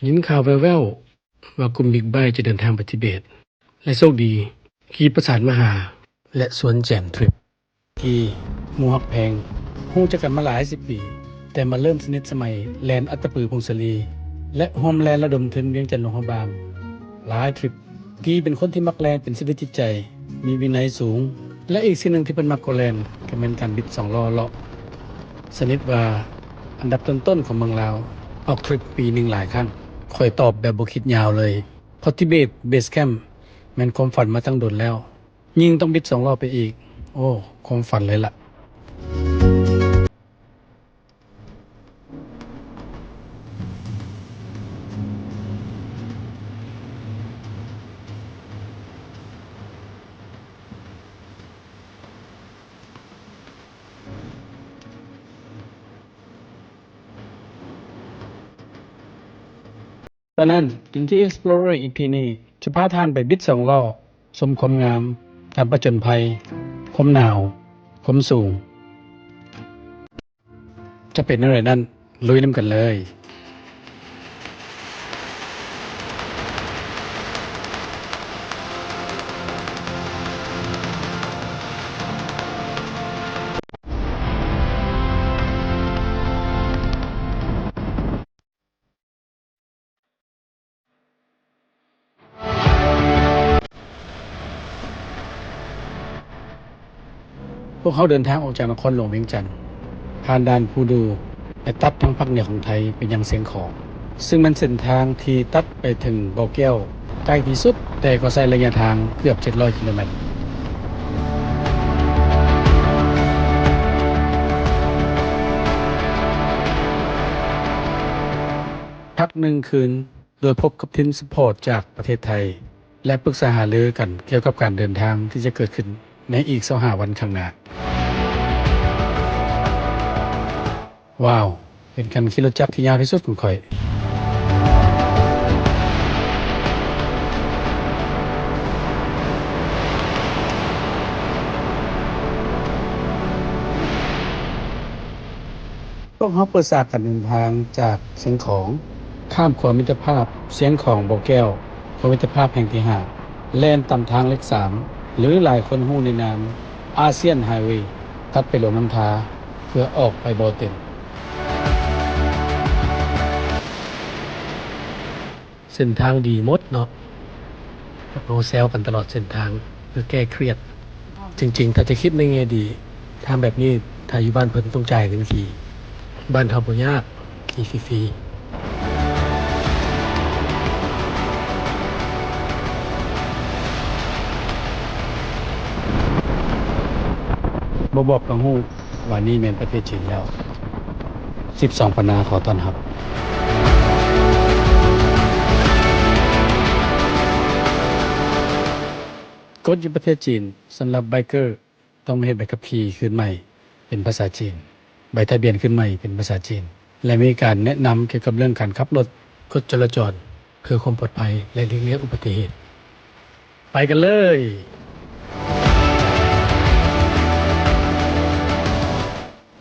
ຍິນຂ່າວແວ່ວໆວ່າກຸ່ມບິກໄບຈະເດີນທາງໄປທິເບດ ແລະ ໂຊກດີຂີ່ປະສານມາຫາ ແລະ ຊວນແຈມທຣິບ. ກີ່ ໝູ່ຮັກແພງ ຮູ້ຈັກກັນມາຫຼາຍສິບປີ, ແຕ່ມາເລີ່ມສະໜິດສະໄໝແລ່ນອັດຕະປື ພົງສາລີ ແລະ ຮ່ວມແລ່ນລະດົມທຶນວຽງຈັນ ຫຼວງພະບາງ ຫຼາຍທຣິບ. ກີ່ເປັນຄົນທີ່ມັກແລ່ນເປັນຊີວິດຈິດໃຈ, ມີວິໄນສູງ ແລະ ອີກສິ່ງໜຶ່ງທີ່ເພິ່ນມັກກໍແລ່ນ ກໍແມ່ນການບິດສອງລໍ້ເລາະ. ສະໜິດວ່າອັນດັບຕົ້ນໆຂອງເມືອງລາວ, ອອກທຣິບປີໜຶ່ງຫຼາຍຄັ້ງ. ຂ້ອຍຕອບແບບບໍ່ຄິດຍາວເລີຍ, ເພາະທິເບດເບສແຄມແມ່ນຄວາມຝັນມາຕັ້ງດົນແລ້ວ. ຍິ່ງຕ້ອງບິດສອງລໍ້ໄປອີກ, ໂອ້ ຄວາມຝັນເລີຍລະ. ສະນັ້ນ Inti Explorer ອີ ອີ ພີ ນີ້ຈະພາທ່ານໄປບິດສອງລໍ້, ຊົມຄວາມງາມ, ການປະຈົນໄພ, ຄວາມໜາວ, ຄວາມສູງ. ຈະເປັນແນວໃດນັ້ນ, ລຸຍນຳກັນເລີຍ. ພວກເຮົາເດີນທາງອອກຈາກນະຄອນຫຼວງວຽງຈັນ, ຜ່ານດ່ານພູດູ ແລະ ຕັດທາງພາກເໜືອຂອງໄທໄປຍັງຊຽງຂອງ, ຊຶ່ງແມ່ນເສັ້ນທາງທີ່ຕັດໄປເຖິງບໍ່ແກ້ວໃກ້ທີ່ສຸດ, ແຕ່ກໍໃຊ້ໄລຍະທາງເກືອບເຈັດຮ້ອຍກິໂລແມັດ. ພັກໜຶ່ງຄືນ ໂດຍພົບກັບທີມຊັບພອດຈາກປະເທດໄທ ແລະ ປຶກສາຫາລືກັນກ່ຽວກັບການເດີນທາງທີ່ຈະເກີດຂຶ້ນໃນອີກຊາວຫ້າວັນຂ້າງໜ້າ. ວ້າວ ເປັນການຂີ່ລົດຈັກທີ່ຍາວທີ່ສຸດຂອງຂ້ອຍ. ພວກເຮົາເປີດສາການເດີນທາງຈາກຊຽງຂອງ, ຂ້າມຂົວມິດຕະພາບຊຽງຂອງ-ບໍ່ແກ້ວ, ຂົວມິດຕະພາບແຫ່ງທີຫ້າ, ແລ່ນຕາມທາງເລກສາມ ຫຼື ຫຼາຍຄົນຮູ້ໃນນາມ ອາຊຽນໄຮເວ, ຕັດໄປຫຼວງນ້ຳທາ ເພື່ອອອກໄປບໍ່ເຕັນ. ເສັ້ນທາງດີໝົດເນາະ, ພວກເຮົາແຊວກັນຕະຫຼອດເສັ້ນທາງເພື່ອແກ້ຄຽດ. ຈິງໆ ຖ້າຈະຄິດໃນແງ່ດີ, ທາງແບບນີ້ຖ້າຢູ່ບ້ານເພິ່ນຕ້ອງຈ່າຍເງິນຂີ່, ບ້ານເຮົາບໍ່ຍາກ, ຂີ່ຟຣີໆ. ບໍ່ບອກກໍຮູ້ວ່ານີ້ແມ່ນປະເທດຈີນແລ້ວ. ສິບສອງພັນນາຂໍຕ້ອນຮັບ. ກົດຢູ່ປະເທດຈີນ ສຳລັບໄບເກີ ຕ້ອງເຮັດໃບຂັບຂີ່ຄືນໃໝ່ເປັນພາສາຈີນ, ໃບທະບຽນຄືນໃໝ່ເປັນພາສາຈີນ ແລະ ມີການແນະນຳກ່ຽວກັບເລື່ອງການຂັບລົດ, ກົດຈະລາຈອນ ເພື່ອຄວາມປອດໄພ ແລະ ຫຼີກລ່ຽງອຸບັດຕິເຫດ. ໄປກັນເລີຍ!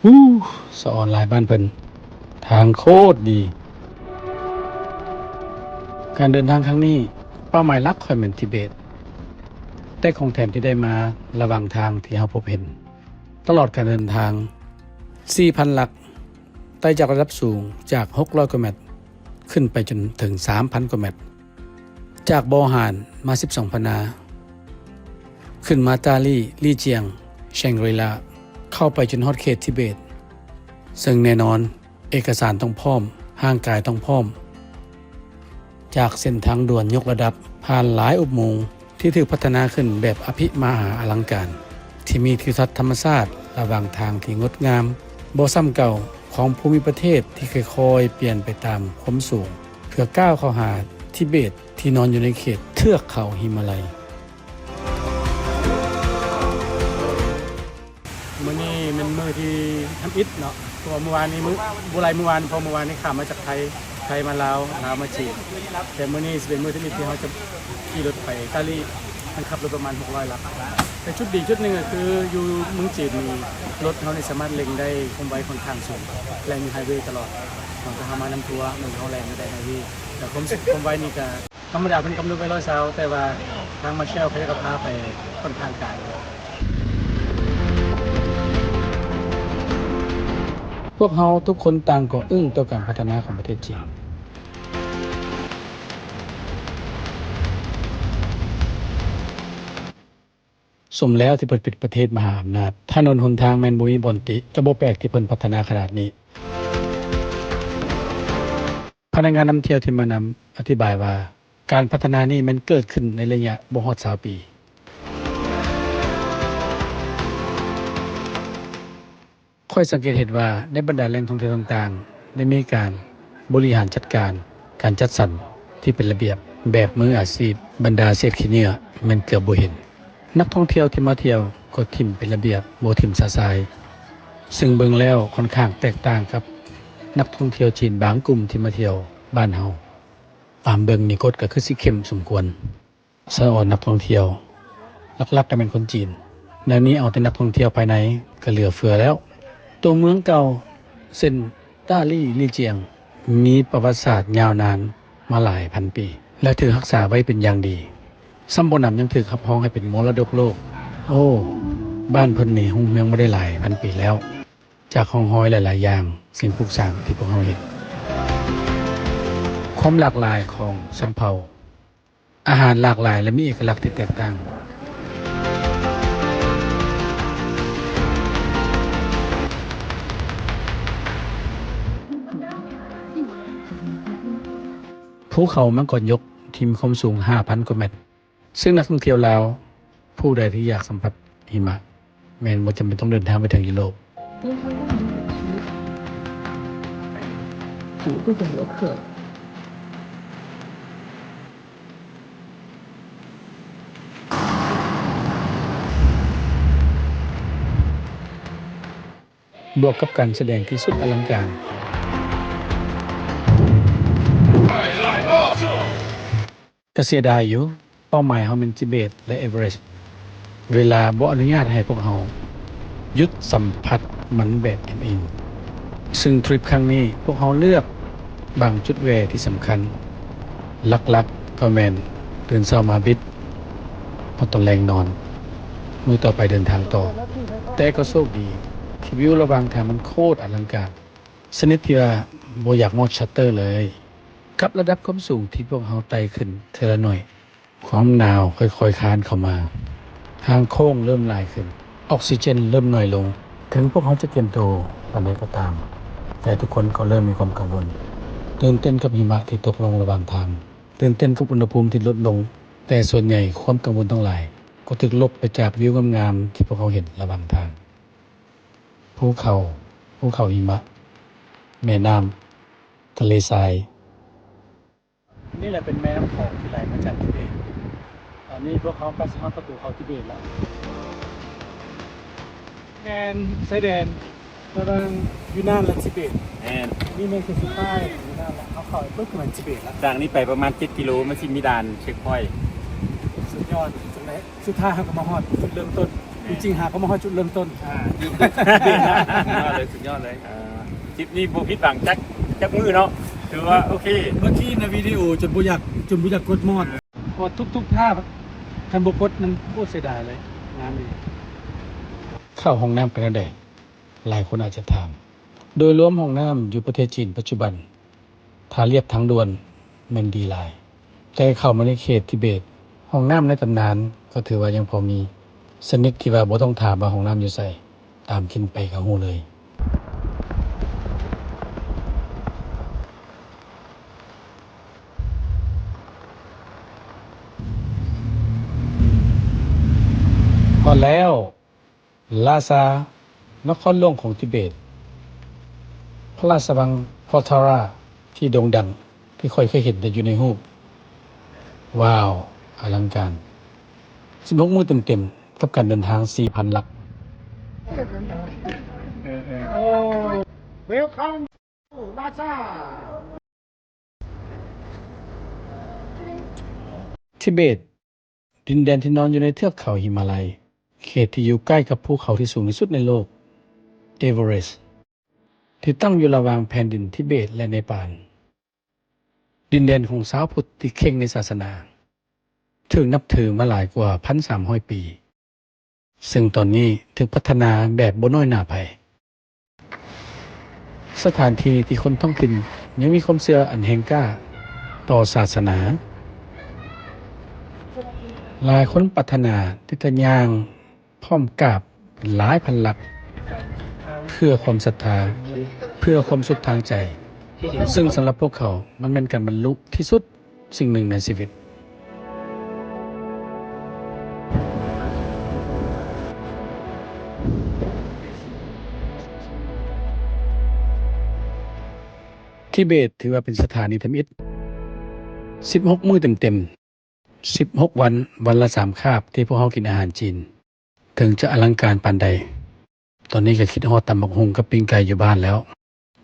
ຫູ ສະອອນຫຼາຍບ້ານເພິ່ນ, ທາງໂຄດດີ. ການເດີນທາງຄັ້ງນີ້ ເປົ້າໝາຍຫຼັກຂ້ອຍແມ່ນທິເບດ, ແຕ່ຂອງແຖມທີ່ໄດ້ມາລະຫວ່າງທາງທີ່ເຮົາພົບເຫັນຕະຫຼອດການເດີນທາງ ສີ່ພັນຫຼັກ, ໄຕ່ຈາກລະດັບສູງຈາກຫົກຮ້ອຍກວ່າແມັດ ຂຶ້ນໄປຈົນເຖິງສາມພັນກວ່າແມັດ. ຈາກບໍ່ຫານມາສິບສອງພັນນາ, ຂຶ້ນມາຕາລີ, ລີຈຽງ, ແຊງກຣີລາ, ເຂົ້າໄປຈົນຮອດເຂດທິເບດ, ເຊິ່ງແນ່ນອນ ເອກະສານຕ້ອງພ້ອມ, ຮ່າງກາຍຕ້ອງພ້ອມ. ຈາກເສັ້ນທາງດ່ວນຍົກລະດັບ, ຜ່ານຫຼາຍອຸບໂມງທີ່ຖືກພັດທະນາຂຶ້ນແບບອະພິມະຫາອະລັງການ, ທີ່ມີທິວທັດທຳມະຊາດລະຫວ່າງທາງທີ່ງົດງາມບໍ່ຊ້ຳເກົ່າ ຂອງພູມິປະເທດທີ່ຄ່ອຍໆປ່ຽນໄປຕາມຄວາມສູງ ເພື່ອກ້າວເຂົ້າຫາທິເບດທີ່ນອນຢູ່ໃນເຂດເທືອກເຂົາຫິມາໄລ. ມື້ນີ້ແມ່ນມື້ທີ່ທຳອິດເນາະ, ເພາະວ່າມື້ວານນີ້ ມື້ ບໍ່ໄຫຼມື້ວານ, ເພາະມື້ວານນີ້ຂ້າມມາຈາກໄທ, ໄທມາລາວ, ລາວມາຈີນ, ແຕ່ມື້ນີ້ຊິເປັນມື້ທຳອິດທີ່ເຮົາຈະຂີ່ລົດໄປຕາລີ. ມັນຂັບລົດປະມານຫົກຮ້ອຍຫຼັກ. ແຕ່ຈຸດດີຈຸດໜຶ່ງກໍຄືຢູ່ເມືອງຈີນນີ້ ລົດເຮົານີ້ສາມາດເລັ່ງໄດ້ຄວາມໄວຂ້ອນຂ້າງສູງ ແລະ ມີໄຮເວຕະຫຼອດ. ເພ ຖ້າເຮົາມານຳທົວ ແມ່ນເຮົາແລ່ນໄດ້ໄຮເວ ແຕ່ຄວາມ ຄວາມໄວນີ້ກະ ທຳມະດາເພິ່ນກຳນົດໄວ້ຮ້ອຍຊາວ ແຕ່ວ່າທາງມາເຊວເຂົາເຈົ້າກໍພາໄປຄ່ອນຂ້າງໄກ. ພວກເຮົາທຸກຄົນຕ່າງກໍອຶ້ງຕໍ່ການພັດທະນາຂອງປະເທດຈີນ. ສົມແລ້ວທີ່ເພິ່ນເປັນປະເທດມະຫາອຳນາດ, ຖະໜົນຫົນທາງແມ່ນບໍ່ມີບ່ອນຕິ, ກໍບໍ່ແປກທີ່ເພິ່ນພັດທະນາຂະໜາດນີ້. ພະນັກງານນຳທ່ຽວທີ່ມານຳອະທິບາຍວ່າ ການພັດທະນານີ້ແມ່ນເກີດຂຶ້ນໃນໄລຍະບໍ່ຮອດຊາວປີ. ຂ້ອຍສັງເກດເຫັນວ່າໃນບັນດາແຫຼ່ງທ່ອງທ່ຽວຕ່າງໆ ໄດ້ມີການບໍລິຫານຈັດການ, ການຈັດສັນທີ່ເປັນລະບຽບແບບມືອາຊີບ, ບັນດາເສດຂີ້ເຫຍື້ອແມ່ນເກືອບບໍ່ເຫັນ. ນັກທ່ອງທ່ຽວທີ່ມາທ່ຽວກໍຖິ້ມເປັນລະບຽບ, ບໍ່ຖິ້ມຊະຊາຍ, ເຊິ່ງເບິ່ງແລ້ວຂ້ອນຂ້າງແຕກຕ່າງກັບນັກທ່ອງທ່ຽວຈີນບາງກຸ່ມທີ່ມາທ່ຽວບ້ານເຮົາ. ຕາມເບິ່ງນີ້ກົດກໍຄືຊິເຂັ້ມສົມຄວນ. ສະອອນນັກທ່ອງທ່ຽວ ຫຼັກໆກໍແມ່ນຄົນຈີນ. ແນວນີ້ເອົາແຕ່ນັກທ່ອງທ່ຽວພາຍໃນກໍເຫຼືອເຟືອແລ້ວ. ຕົວເມືອງເກົ່າເຊັ່ນ ຕ້າລີ່ ລີ້ຈຽງ ມີປະຫວັດສາດຍາວນານມາຫຼາຍພັນປີ ແລະ ຖືກຮັກສາໄວ້ເປັນຢ່າງດີ. ຊຳບໍ່ໜຳຍັງຖືກຮັບຮອງໃຫ້ເປັນມໍລະດົກໂລກ. ໂອ້ ບ້ານເພິ່ນນີ້ຮຸ່ງເຮືອງມາໄດ້ຫຼາຍພັນປີແລ້ວ ຈາກຮ່ອງຮອຍຫຼາຍໆຢ່າງ, ສິ່ງປຸກສ້າງທີ່ພວກເຮົາເຫັນ. ຄວາມຫຼາກຫຼາຍຂອງຊົນເຜົ່າ. ອາຫານຫຼາກຫຼາຍ ແລະ ມີເອກະລັກທີ່ແຕກຕ່າງ. ພູເຂົາມັງກອນຍົກທີ່ມີຄວາມສູງຫ້າພັນກວ່າແມັດ, ເຊິ່ງນັກທ່ອງທ່ຽວລາວຜູ້ໃດທີ່ຢາກສຳຜັດຫິມະ ແມ່ນບໍ່ຈຳເປັນຕ້ອງເດີນທາງໄປເຖິງຢູໂຣບ. ບວກກັບການສະແດງທີ່ສຸດອະລັງການ. ກະເສຍດາຍຢູ່, ເປົ້າໝາຍເຮົາແມ່ນທິເບດ ແລະ ເອເວີເຣັສ. ເວລາບໍ່ອະນຸຍາດໃຫ້ພວກເຮົາຢຸດສຳຜັດມັນແບບອີ່ມໆ, ເຊິ່ງທຣິບຄັ້ງນີ້ພວກເຮົາເລືອກບາງຈຸດແວ່ທີ່ສຳຄັນ. ຫຼັກໆກໍແມ່ນຕື່ນເຊົ້າມາບິດ, ພໍຕອນແລງນອນ, ມື້ຕໍ່ໄປເດີນທາງຕໍ່. ແຕ່ກໍໂຊກດີທີ່ວິວລະຫວ່າງທາງມັນໂຄດອະລັງການ, ຊະນິດທີ່ວ່າບໍ່ຢາກງອດຊັດເຕີເລີຍ. ກັບລະດັບຄວາມສູງທີ່ພວກເຮົາໄຕ່ຂຶ້ນເທື່ອລະໜ້ອຍ, ຄວາມໜາວຄ່ອຍໆຄານເຂົ້າມາ, ທາງໂຄ້ງເລີ່ມຫຼາຍຂຶ້ນ, ອອກຊີເຈນເລີ່ມໜ້ອຍລົງ. ເຖິງພວກເຮົາຈະກຽມໂຕປານໃດກໍຕາມ, ແຕ່ທຸກຄົນກໍເລີ່ມມີຄວາມກັງວົນ, ຕື່ນເຕັ້ນກັບຫິມະທີ່ຕົກລົງລະຫວ່າງທາງ, ຕື່ນເຕັ້ນກັບອຸນຫະພູມທີ່ລົດລົງ, ແຕ່ສ່ວນໃຫຍ່ຄວາມກັງວົນທັງຫຼາຍກໍຖືກລົບໄປຈາກວິວງາມໆທີ່ພວກເຮົາເຫັນລະຫວ່າງທາງ. ພູເຂົາ, ພູເຂົາຫິມະ, ແມ່ນ້ຳ, ທະເລຊາຍ. ນີ້ແຫຼະເປັນແມ່ນ້ຳຂອງທີ່ໄຫຼມາຈາກທິເບດ. ຕອນນີ້ພວກເຮົາໃກ້ຊິຮອດປະຕູເຂົ້າທິເບດແລ້ວ. ແມ່ນຊາຍແດນລະຫວ່າງຢູນານ ແລະ ທິເບດ. ແມ່ນ. ນີ້ແມ່ນເຂດສຸດທ້າຍຂອງຢູນານແລ້ວ. ເຮົາເຂົ້າໄປປຶບກໍແມ່ນທິເບດແລ້ວ. ຈາກນີ້ໄປປະມານເຈັດກິໂລ ມັນຊິມີດ່ານເຊັກພອຍ. ສຸດຍອດ. ຈັ່ງໃດ ສຸດທ້າຍເຮົາກໍມາຮອດຈຸດເລີ່ມຕົ້ນ. ແມ່ນ. ຈິງໆຫາກໍມາຮອດຈຸດເລີ່ມຕົ້ນ. ອ່າ ຈຸດເລີ່ມຕົ້ນ. ສຸດຍອດເລີຍ ສຸດຍອດເລີຍ. ເອີ ທຣິບນີ້ບໍ່ຜິດຫວັງຈັກ ຈັກມື້ເນາະ. ຖືວ່າໂອເຄ. ເມື່ອກີ້ໃນວິດີໂອຈົນບໍ່ຢາກ ຈົນບໍ່ຢາກກົດມອດ. ເພາະວ່າທຸກໆພາບ ຄັນບໍ່ກົດມັນ ໂອ້ ເສຍດາຍເລີຍ. ງາມດີ. ເຂົ້າຫ້ອງນ້ຳເປັນແນວໃດ? ຫຼາຍຄົນອາດຈະຖາມ. ໂດຍລວມຫ້ອງນ້ຳຢູ່ປະເທດຈີນປັດຈຸບັນ ຖ້າລຽບທາງດ່ວນແມ່ນດີຫຼາຍ, ແຕ່ເຂົ້າມາໃນເຂດທິເບດ, ຫ້ອງນ້ຳໃນຕຳນານກໍຖືວ່າຍັງພໍມີ, ຊະນິດທີ່ວ່າບໍ່ຕ້ອງຖາມວ່າຫ້ອງນ້ຳຢູ່ໃສ, ຕາມກິ່ນໄປກໍຮູ້ເລີຍ. ຮອດແລ້ວ. ລາຊາ, ນະຄອນຫຼວງຂອງທິເບດ, ພະລາຊະວັງໂພທາຣາທີ່ໂດ່ງດັງ ທີ່ຂ້ອຍເຄີຍເຫັນແຕ່ຢູ່ໃນຮູບ. ວ້າວ, ອະລັງການ. ສິບຫົກມື້ເຕັມໆ ກັບການເດີນທາງສີ່ພັນຫຼັກ. Welcome to Lhasa. ທິເບດ, ດິນແດນທີ່ນອນຢູ່ໃນເທືອກເຂົາຫິມາໄລ, ເຂດທີ່ຢູ່ໃກ້ກັບພູເຂົາທີ່ສູງທີ່ສຸດໃນໂລກ, ເອເວີເຣັສ. ທີ່ຕັ້ງຢູ່ລະຫວ່າງແຜ່ນດິນທິເບດ ແລະ ເນປານ, ດິນແດນຂອງຊາວພຸດທີ່ເຄັ່ງໃນສາສະໜາ, ຖືກນັບຖືມາຫຼາຍກວ່າພັນສາມຮ້ອຍປີ, ເຊິ່ງຕອນນີ້ຖືກພັດທະນາແບບບໍ່ນ້ອຍໜ້າໃຜ. ສະຖານທີ່ທີ່ຄົນທ້ອງຖິ່ນຍັງມີຄວາມເຊື່ອອັນແຮງກ້າຕໍ່ສາສະໜາ. ຫຼາຍຄົນປາດຖະໜາທີ່ຈະຍ່າງ ພ້ອມກາບຫຼາຍພັນຫຼັກ ເພື່ອຄວາມສັດທາ, ເພື່ອຄວາມສຸກທາງໃຈ, ເຊິ່ງສຳລັບພວກເຂົາ ມັນແມ່ນການບັນລຸທີ່ສຸດສິ່ງໜຶ່ງໃນຊີວິດ. ທິເບດຖືວ່າເປັນສະຖານີທຳອິດ ສິບຫົກມື້ເຕັມໆ. ສິບຫົກວັນ, ວັນລະສາມຄາບທີ່ພວກເຮົາກິນອາຫານຈີນ. ເຖິງຈະອະລັງການປານໃດ, ຕອນນີ້ກໍຄິດຮອດຕຳບັກຫຸ່ງກັບປີ້ງໄກ່ຢູ່ບ້ານແລ້ວ.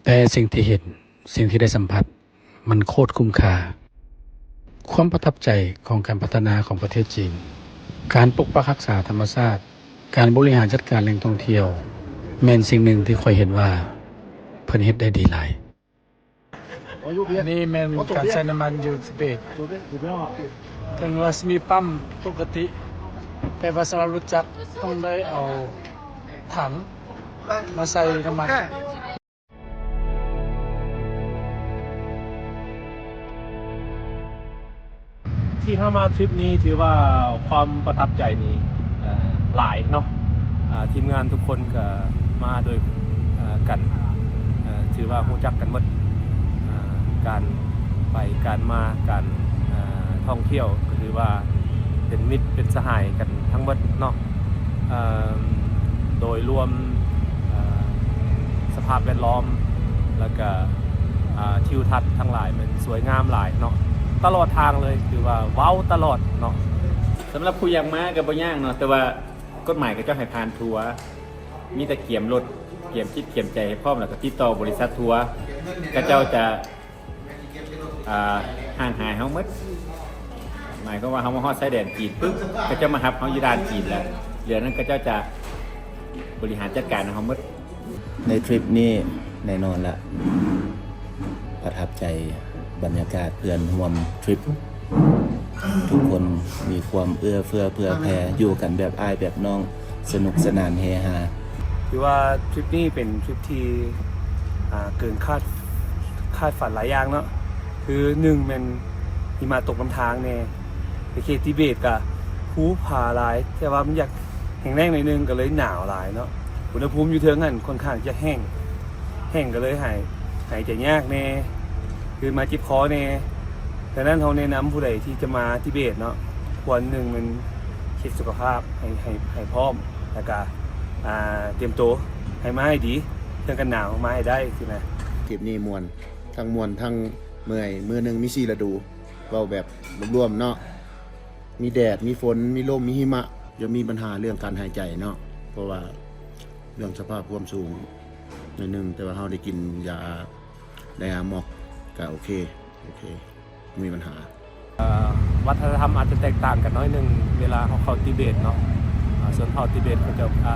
ແຕ່ສິ່ງທີ່ເຫັນ, ສິ່ງທີ່ໄດ້ສຳຜັດ, ມັນໂຄດຄຸ້ມຄ່າ. ຄວາມປະທັບໃຈຂອງການພັດທະນາຂອງປະເທດຈີນ, ການປົກປັກຮັກສາທຳມະຊາດ, ການບໍລິຫານຈັດການແຫຼ່ງທ່ອງທ່ຽວ, ແມ່ນສິ່ງໜຶ່ງທີ່ຂ້ອຍເຫັນວ່າເພິ່ນເຮັດໄດ້ດີຫຼາຍ. ອັນນີ້ແມ່ນການໃຊ້ນ້ຳມັນຢູ່ສະເປນ. ເຖິງວ່າຊິມີປ້ຳປົກກະຕິ, ແຕ່ວ່າສຳລັບລົດຈັກຕ້ອງໄດ້ເອົາຖັງມາໃສ່ນ້ຳມັນ. ທີ່ເຮົາມາທຣິບນີ້ຖືວ່າຄວາມປະທັບໃຈນີ້ ເອີ່ ຫຼາຍເນາະ. ເອີ່ ທີມງານທຸກຄົນກໍມາໂດຍ ເອີ່ ກັນ ເອີ່ ຖືວ່າຮູ້ຈັກກັນໝົດ. ເອີ່ ການໄປການມາ ການ ເອີ່ ທ່ອງທ່ຽວ ກໍຖືວ່າເປັນມິດເປັນສະຫາຍກັນທັງໝົດເນາະ. ເອີ່ມ ໂດຍລວມ ເອີ່ມ ສະພາບແວດລ້ອມ ແລ້ວກະ ອ່າ ທິວທັດທັງຫຼາຍແມ່ນສວຍງາມຫຼາຍເນາະ ຕະຫຼອດທາງເລີຍ ຄືວ່າເວົ້າຕະຫຼອດເນາະ. ສຳລັບຜູ້ຢາກມາກໍບໍ່ຍາກເນາະ ແຕ່ວ່າກົດໝາຍເຂົາເຈົ້າໃຫ້ຜ່ານທົວ ມີແຕ່ກຽມລົດ ກຽມຈິດກຽມໃຈໃຫ້ພ້ອມ ແລ້ວກໍຕິດຕໍ່ບໍລິສັດທົວ ເຂົາເຈົ້າຈະ ອ່າ ຫ່າງຫາຍເຮົາໝົດ. ໝາຍຄວາມວ່າເຮົາມາຮອດຊາຍແດນຈີນປຶບ ເຂົາເຈົ້າມາຮັບເຮົາຢູ່ດ່ານຈີນແລ້ວ ເຫຼືອນັ້ນເຂົາເຈົ້າຈະບໍລິຫານຈັດການໃຫ້ເຮົາໝົດ. ໃນທຣິບນີ້ແນ່ນອນລະ ປະທັບໃຈບັນຍາກາດເພື່ອນຮ່ວມທຣິບ. ທຸກຄົນມີຄວາມເອື້ອເຟື້ອເຜື່ອແຜ່ ຢູ່ກັນແບບອ້າຍແບບນ້ອງ ສະໜຸກສະໜານເຮຮາ. ຖືວ່າທຣິບນີ້ເປັນທຣິບທີ່ ອ່າ ເກີນຄາດ ຄາດຝັນຫຼາຍຢ່າງເນາະ. ຄືໜຶ່ງແມ່ນຫິມະຕົກນຳທາງແດ່, ໃນເຂດທິເບດກະພູຜາຫຼາຍ ແຕ່ວ່າມັນຢາກແຫ້ງແລ້ງໜ້ອຍໜຶ່ງ ກໍເລີຍໜາວຫຼາຍເນາະ. ອຸນຫະພູມຢູ່ເທິງຫັ້ນຂ້ອນຂ້າງຈະແຫ້ງ ແຫ້ງກໍເລີຍຫາຍ ຫາຍໃຈຍາກແດ່ ຄືມາເຈັບຄໍແດ່. ດັ່ງນັ້ນເຮົາແນະນຳຜູ້ໃດທີ່ຈະມາທິເບດເນາະ ຄວນໜຶ່ງແມ່ນເຊັກສຸຂະພາບໃຫ້ ໃຫ້ ໃຫ້ພ້ອມ ແລ້ວກະ ອ່າ ຕຽມໂຕໃຫ້ມາໃຫ້ດີ ເຄື່ອງກັນໜາວມາໃຫ້ໄດ້ຊີ້ນະ. ທຣິບນີ້ມ່ວນ ທັງມ່ວນທັງເມື່ອຍ. ມື້ໜຶ່ງມີສີ່ລະດູ ເວົ້າແບບລວມໆເນາະ ມີແດດ ມີຝົນ ມີລົມ ມີຫິມະ. ຈະມີບັນຫາເລື່ອງການຫາຍໃຈເນາະ ເພາະວ່າເລື່ອງສະພາບຄວາມສູງໜ້ອຍໜຶ່ງ ແຕ່ວ່າເຮົາໄດ້ກິນຢາ ໄດ້ຢາໝອກ ກະໂອເຄ ໂອເຄ ບໍ່ມີບັນຫາ. ເອີ່ ວັດທະນະທຳອາດຈະແຕກຕ່າງກັນໜ້ອຍໜຶ່ງ ເວລາເຮົາເຂົ້າທິເບດເນາະ. ເອີ່ ຊົນເຜົ່າທິເບດເຂົາເຈົ້າ ອາ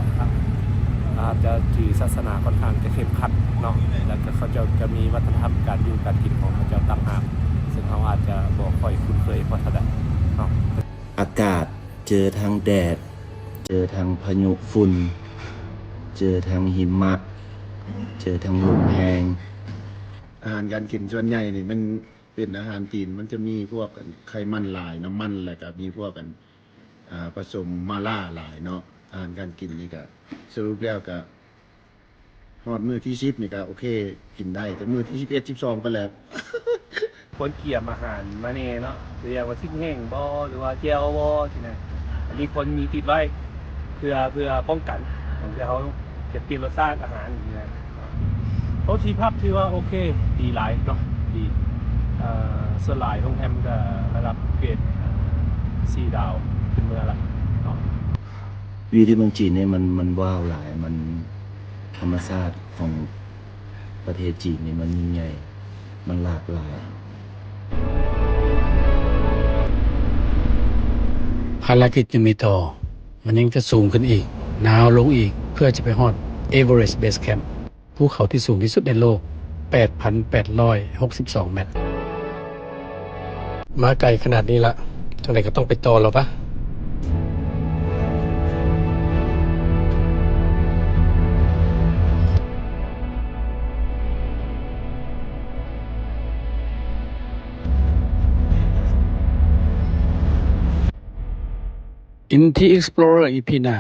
ອາດຈະຖືສາສະໜາຂ້ອນຂ້າງຈະເຄັ່ງຄັດເນາະ ແລ້ວກໍເຂົາເຈົ້າຈະມີວັດທະນະທຳການຢູ່ການກິນຂອງເຂົາເຈົ້າຕ່າງຫາກ ເຊິ່ງເຮົາອາດຈະບໍ່ຄ່ອຍຄຸ້ນເຄີຍພໍເທົ່າໃດເນາະ. ອາກາດ ເຈີທັງແດດ ເຈີທັງພາຍຸຝຸ່ນ ເຈີທັງຫິມະ ເຈີທັງລົມແຮງ. ອາຫານການກິນສ່ວນໃຫຍ່ນີ້ມັນເປັນອາຫານຈີນ ມັນຈະມີພວກ ອັນ ໄຂມັນຫຼາຍ ນ້ຳມັນ ແລ້ວກະມີພວກ ອັນ ອາ ປະສົມໝ້າລ່າຫຼາຍເນາະ. ອາຫານການກິນນີ້ກະສະຫຼຸບແລ້ວກະ ຮອດມື້ທີສິບນີ້ກະໂອເຄ ກິນໄດ້ ແຕ່ມື້ທີສິບເອັດ ສິບສອງໄປແລ້ວ. ຄວນກຽມອາຫານມາແດ່ເນາະ ຄືຢ່າງວ່າຊີ້ນແຫ້ງບໍ ຫຼືວ່າແຈ່ວບໍຊີ້ນະ ອັນນີ້ຄວນມີຕິດໄວ້ ເພື່ອ ເພື່ອປ້ອງກັນ ເພື່ອເຮົາຈະປ່ຽນລົດຊາດອາຫານຊີ້ນະ. ໂຕທີ່ພັກຖືວ່າໂອເຄ ດີຫຼາຍເນາະ ດີ ເອີ່ ສ່ວນຫຼາຍໂຮງແຮມກະລະດັບເກຣດສີ່ດາວຂຶ້ນເມືອລະເນາະ. ວິວທີ່ເມືອງຈີນນີ້ມັນ ມັນວ້າວຫຼາຍ ມັນ ທຳມະຊາດຂອງປະເທດຈີນນີ້ມັນຍິ່ງໃຫຍ່ ມັນຫຼາກຫຼາຍ. ພາລະກິດຍັງມີຕໍ່, ມັນຍັງຈະສູງຂຶ້ນອີກ, ໜາວລົງອີກ ເພື່ອຈະໄປຮອດ Everest Base Camp. ພູເຂົາທີ່ສູງທີ່ສຸດໃນໂລກ ແປດພັນແປດຮ້ອຍຫົກສິບສອງແມັດ. ມາໄກຂະໜາດນີ້ລະ ຈັ່ງໃດກໍຕ້ອງໄປຕໍ່ແລ້ວປະ? Inti Explorer ອີ ພີ ໜ້າ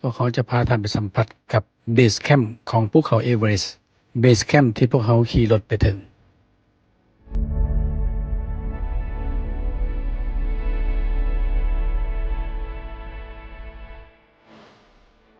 ພວກເຮົາຈະພາທ່ານໄປສຳຜັດກັບເບສແຄມຂອງພູເຂົາເອເວີເຣສ, ເບສແຄມທີ່ພວກເຮົາຂີ່ລົດໄປເຖິງ.